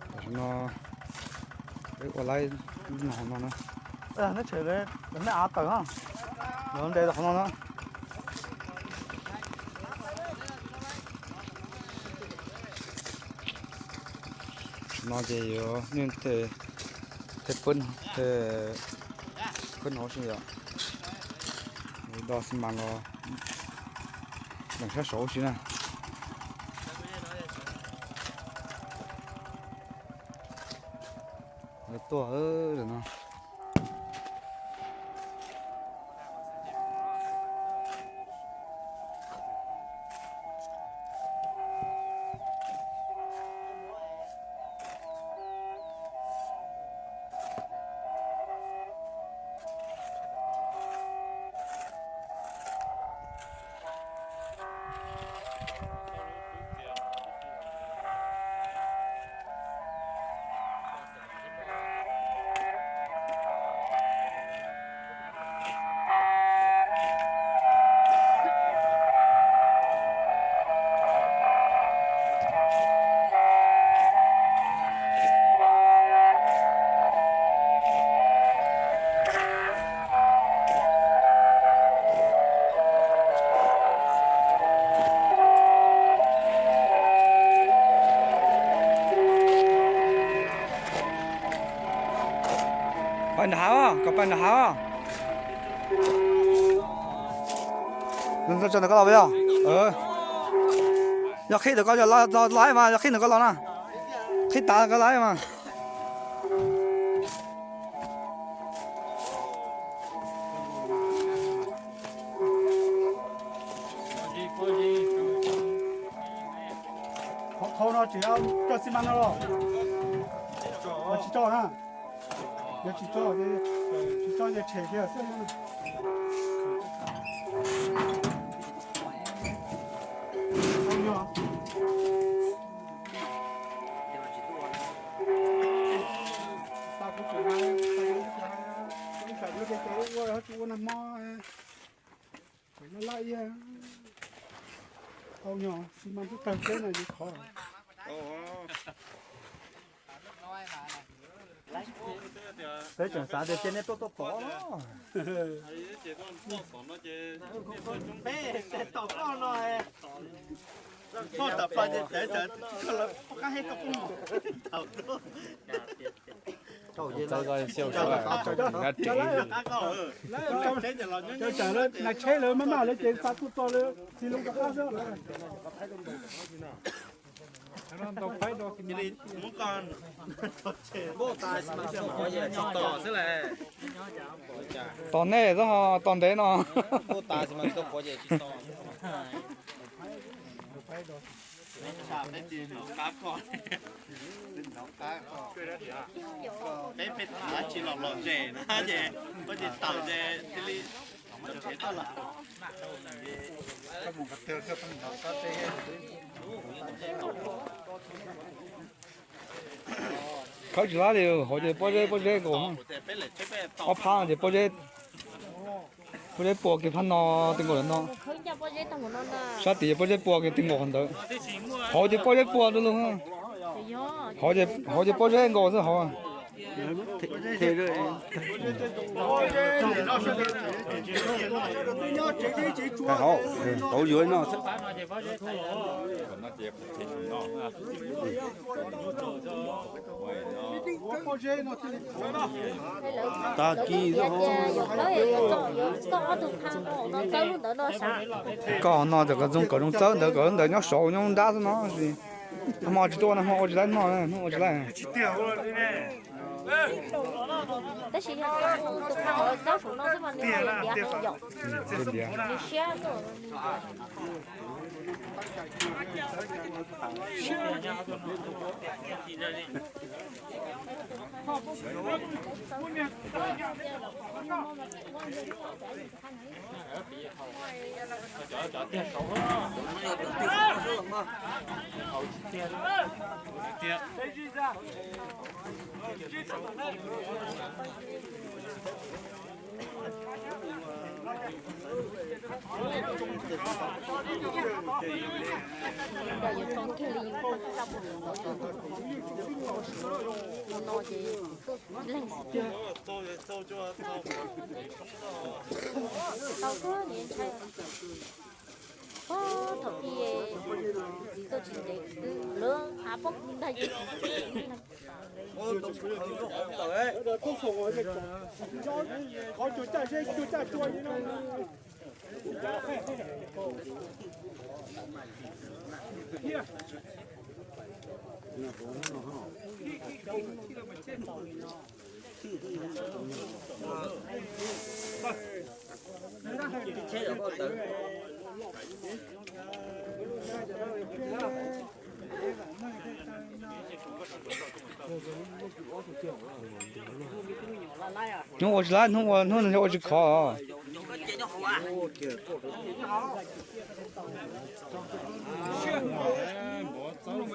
Tam sim no peb ua live no hauv no na. Neb tshem, neb av tawm, nws nres qhov no na. No ces yuav nej tej pab no si yom, do xi mas los lees sab saud si na. Tuaj no. Pais nram hav, kom pais nram hav. Tso ntawm koj los yog. Yog qhib ntawm koj los mas, yog qhib ntawm koj los na. Qhib tav koj los mas. Qhov no tseem coj xi mas no los? Tsis coj na. Yog tsis coj, tsis coj ces tshem kiag xwb. Ua nag hmo laj laj, tau nyog xi mas twb tawg teb no yus khov. Peb tseem xav tias cia nej tuaj tuaj pom. Nas tsheb lawv maj maj lawv ces xa tuaj txog lawv txiv loo rov qab xwb. Tos nej xwb ho tos ntev no. Peb peb thaum tsis los los zes na ces koj tsis tawm ces thiaj li los tsev toj los. Khawb tsis lab li, hauv ces pob zeb pob zeb nkaus. Ob phab no ces pob zeb, pob zeb puas kiag phab no, ti nkaus lawm no. Sab tid ces pob zeb puas kiag ti nkaus qhov ntawd. Hauv ces pob zeb puas du lug. Hauv ces pob zeb nkaus xwb hauv. Hauv, hauv yuav no xwb. Tag kis koj no ces kom zoo, kom zoo txawb ntawd, kom ntawd nyob saud nyob nrab xwb no. Nag hmo tsis tuaj, nag hmo ua tsis laib noj, hnub ua tsis laib. Tab sis yog tus kha nyob saum no xwb mas nws tiav heev yom. Nws siab. Kiag li yus no ces leeg xwb tiag. Tau kawg li ntshai. Thaum ub txiv tuaj tsis ntev lawv av poob ntag. Hnub ua tsis laib, hnub ua, hnub ua tsis khov. Hnub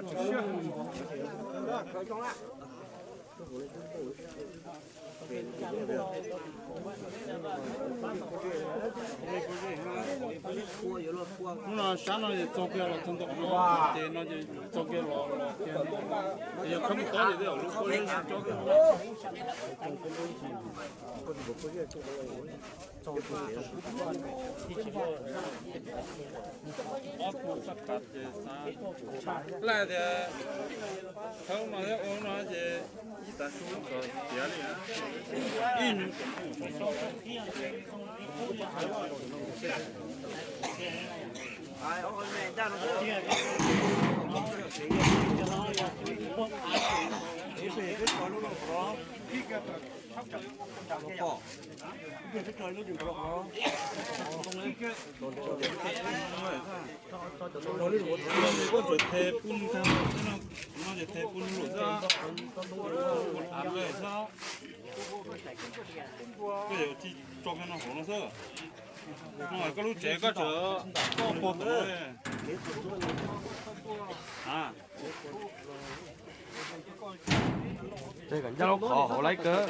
no sab no es txog kiag los txog ntawm no ces no ces txog kiag los los tiag. Yog khawb mus tob ces tej zaum lub pob zeb tsis tsob kiag. Ob tug sab kav ces xav laj tias khawb no thiab ua no ces ib tav su kom tiav li. Ib Koj yuav tsis tso kiag no hauv no xwb. No koj lub tsev koj tseem koj pog tom no. Ncaj lub qhov hauv laiv kawg.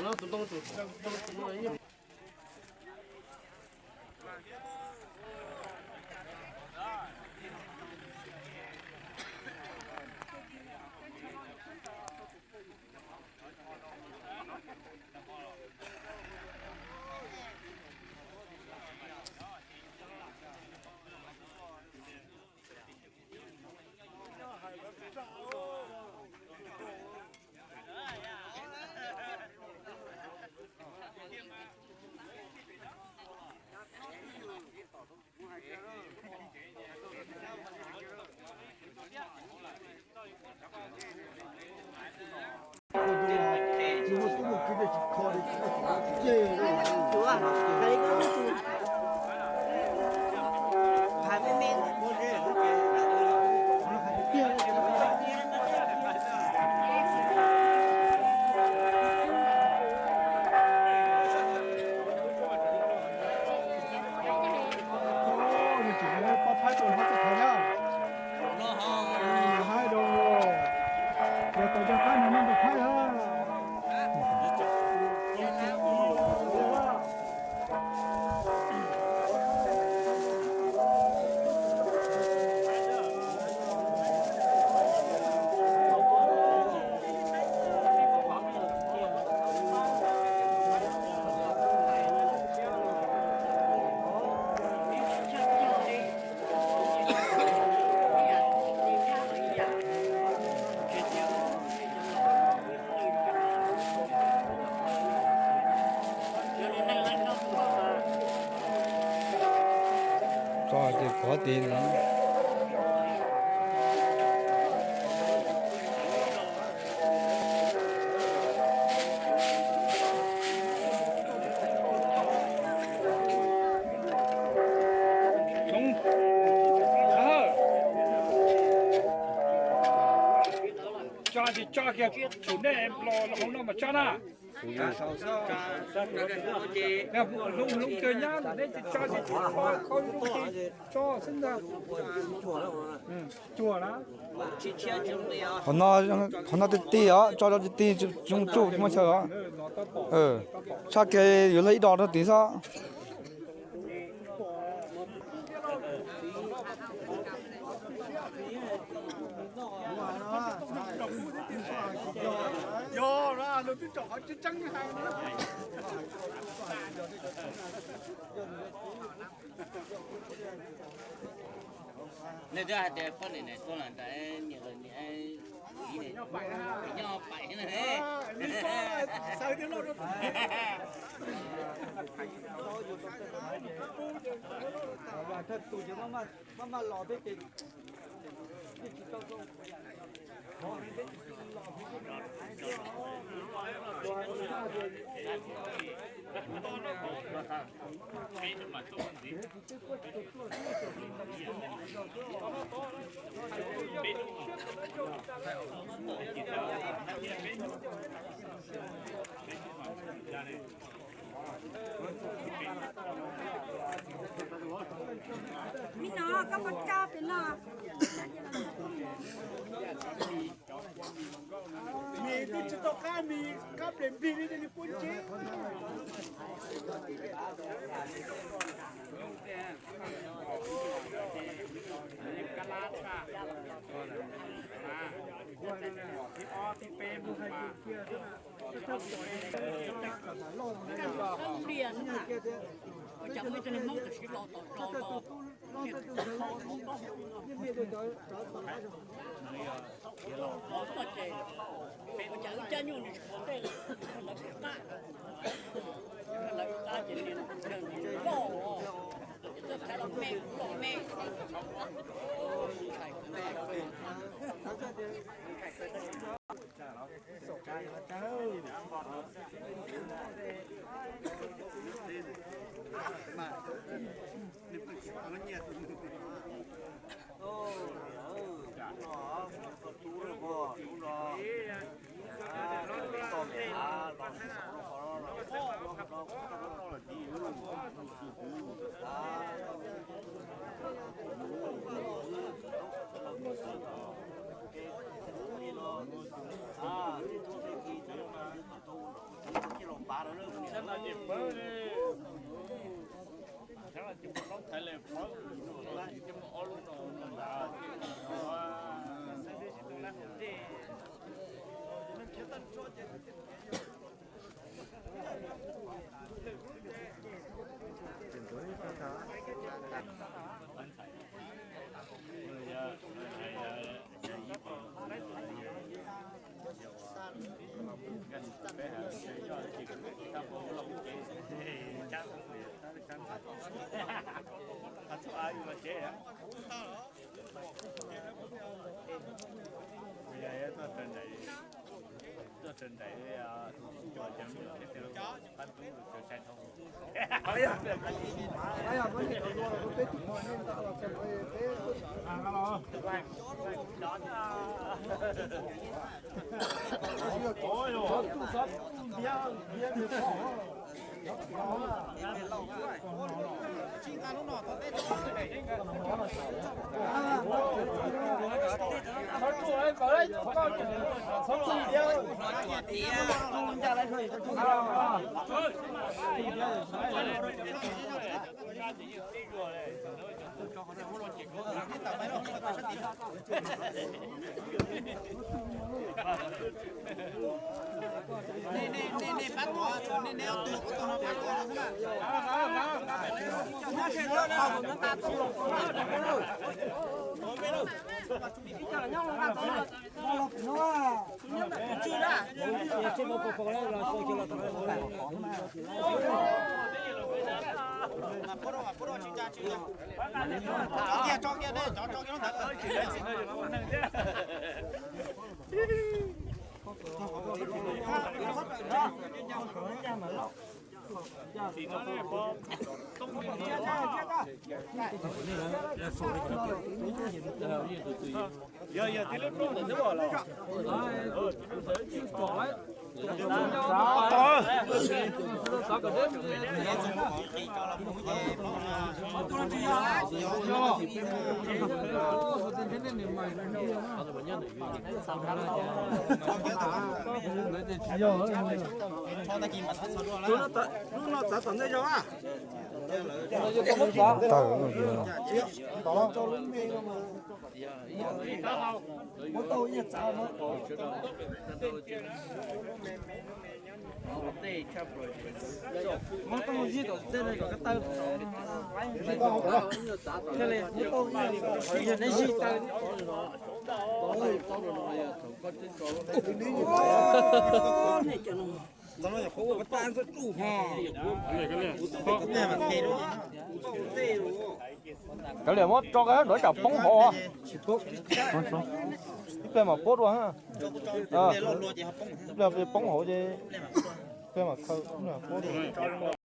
Tso ces kov tid no. Tso ces tso kiag, tsum nej los hauv no mas tso na. Hloov hloov kawg nyab, nej tsis tso ces tso, tso xwb ntag. Cuag na. Qhov no, qhov no ti ti os, tso rau ti ti, tsuj tsuj muaj chaw os. Tshaj kiag yuav luag ib dos rau tid xwb. Qhov tseeb tseeb hais. Nej twb hais tias poj niam niam tuag los nrad, niam los niam, nyob pais na. Maj maj los peb ces tsis tau. Mis no koj mus tso pem no. Mis twb tsis tau qab, mis qab ple npig li ces nws puas ntse. Ub, lia xwb na. Ua cas muaj cov neeg Hmoob tam sim los tom tso los. Los xwb no ces ua cas wb caij nyuj nws tsis pom ntej, lawv qab, lawv qab ces niag loj, ces tuaj thaiv los me kuv los me. Hnub no txav tom ntej zog a. Tawg. Kav liam muab tso nrov tsam poob hauv. Ib pliag mam puab dua. Ib pliag poob hauv ces ib pliag mam khaws, ib pliag puab dua.